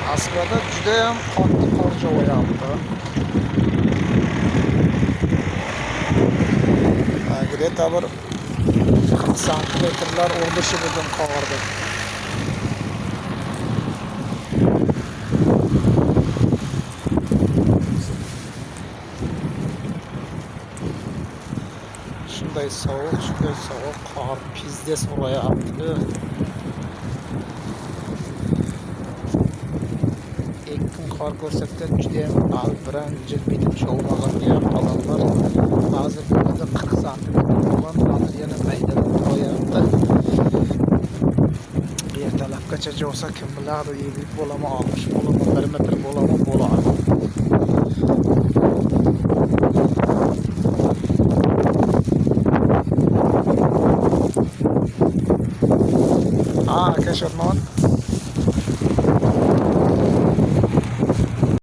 Moskvada judayam qattiq qor yog'yapti. Где-то bir 40 santimetrlar urilishi bugun qorda. Shunday sovuq, shunday sovuq, qor pizdes urayapti. Ikki kun qor ko'rsatgan judayam albiran jilbitib shovmagan deyapti odamlar. Hozir burada 40 santimetr bo'lgan, hozir yana maydadan qo'yapti. Ertalabgacha jovsa kim biladi, 50 bo'lami, 60 bo'lami, 1 metr bo'lami, bo'ladi.